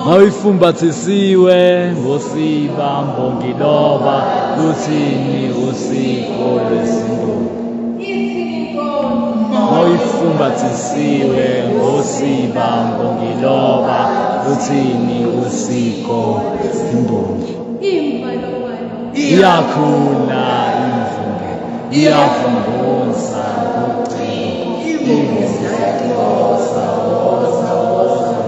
Mawifumbathisiwe ngosiba mbongiloba luthini usiko lwesimbongi. Mawifumbathisiwe ngosiba mbongiloba luthini usiko imbongi. Iyakhula imvunge iyavunguza ngocingo imbongi ziyacikoza woza woza.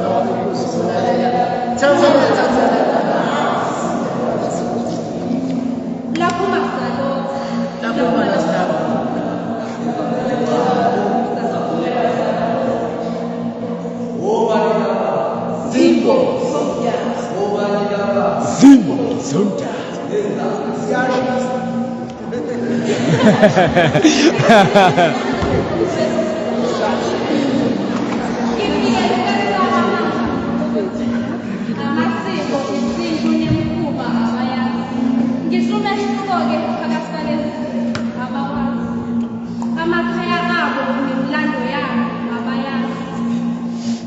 Laphuma sidalotha. Laphuma sidalotha. Zimbo zomdala. Amasiko, isintu nemikhuba abayazi. Ngisho umehluko-ke phakathi kwalezi zinto abawazi. Amakhaya abo nemilando yabo abayazi.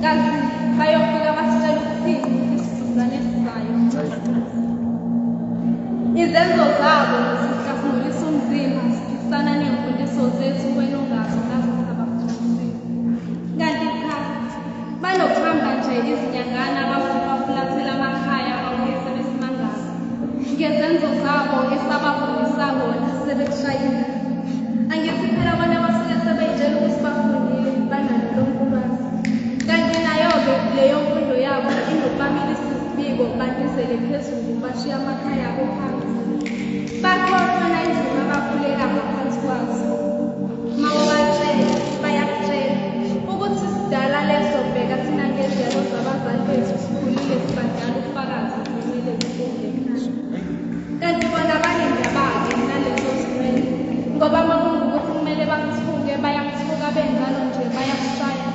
Kazi bayofika basitshela ukuthini isizukulwane esizayo. Izenzo zabo zihlasimulisa umzimba ziphikisana ney'mfundiso zethu wena ongazi ungazi ukuthi abafundisiwe. Kanti cha, banokuhamba nje izinyangana bafike bafulathela amakhaya babuye sebesimangaza. Ngezenzo zabo esabafundisa kona sebekushayile. Angithi phela bona basuke sebey'tshela ukuthi bafundile banalo lonke ulwazi. Kanti nayo-ke leyo mfundo yabo inokubamilisa izibiko bandizele phezulu bashiye amakhaya abo phansi. Bakhohlwa nayizimo abakhulela ngaphansi kwazo. Mawubatshela bayakutshela ukuthi sidala leso bheka thina ngeziyalo zabazali bethu sikhulile sibadala ubufakazi zinwele zibungekhaya. Kanti bona banendaba-ke nalezo zinwele ngoba uma kungukuthi kumele bakuthuke bayakuthuka benjalo nje bayakushaya.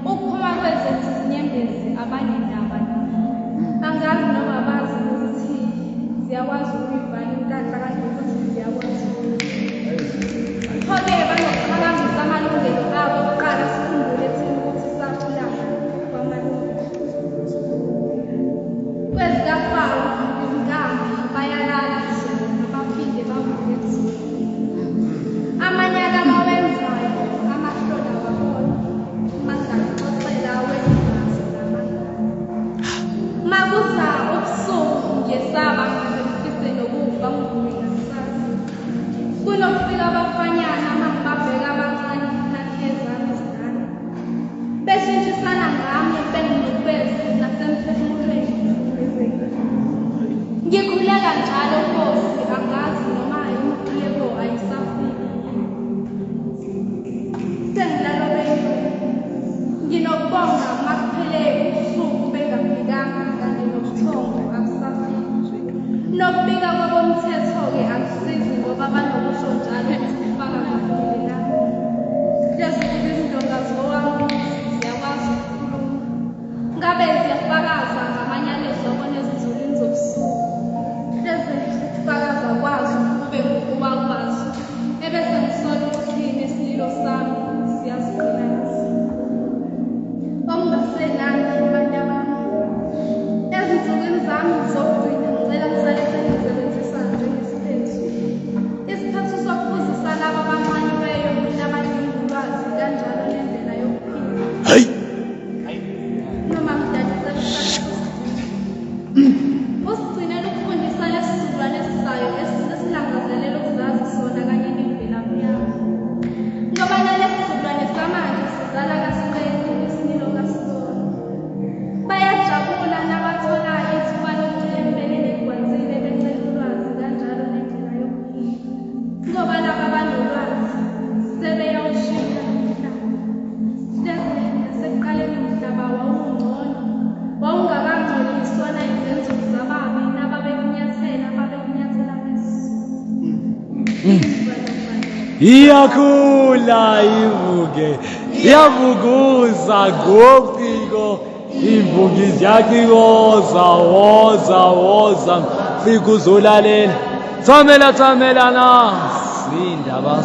Ukuphuma kwezethu izinyembezi abanendaba nakho. Angazi noma bazi ukuthi ziyakwazi ukuyivala inkatha kanti ukuthi ziyakwazi. Pho-ke banokuqhakambisa amalungelo abo kuqala sikhumbule thina ukuthi saphila kwamalungelo. KwezikaFaro izinkambi bayalala zona baphinde bavuke ebusuku. Amanyala abawenzayo amahlola wakhona mangakuxoxela wengazi namangane. Makusa ubusuku ngiyesaba ngize ngifise nokufa ngivuke ngakusasa. Kunokufika abafanyana mangibabheka abancane nakhezami izingane. Beshintshisana ngami benginukubeza nasemphefumulweni ngihlukumezekile. Ngikhuleka njalo Nkosi angazi noma imikhuleko ayisafiki. Sengilalo benyoni. Nginokubonga makuphele ubusuku bengafikanga kanti nobuthongo abusafiki. Nokubika kwabomthetho-ke akusizi ngoba banokusho njalo ukuthi ubufakazi abuphelelanga. Hlezi kuba izindonga zowami ziyakwazi ukukhuluma. Ngabe ziyafakaza ngamanyala ezobona ezinzulwini zobusuku. Hleze ukufakaza kwazo kube ngokuwa kwazo. Ebese ngisola ukuthi nesililo sami siyazigqilaza. Okungasenani bantabami. Ezinsukwini zami zokugcina ngicela ngisale sengisebenzisa njengesiphethu. Isiphethu sokuphuzisa laba abanxaniweyo nabadinga ulwazi kanjalo nendlela yokuphila. Hayi! Noma mdali ngicela usale usigcinele ukufundisa lesi sizukulwane esizayo esilangazelela ukuzazi sona kanye nemvelaphi yabo. Ngoba nalesi sizukulwane samanje sizala kasiqede isimilo kasibona. Bayajabula nabathola ithuba lokucela emibeleni egwazile becela ulwazi kanjalo nendlela yokuphila. Ngoba laba banolwazi sebeyawushintsha nomhlaba. Hleze nasekuqaleni umhlaba wawungcono, wawungakangcoliswa nayizenzo zababi nababekunyathela babekunyathela ngesu. Iyakhula ivuke iyavukuza ngocingo imbongi ziyacikoza woza woza fika uzolalela thamela thamela nasi indaba.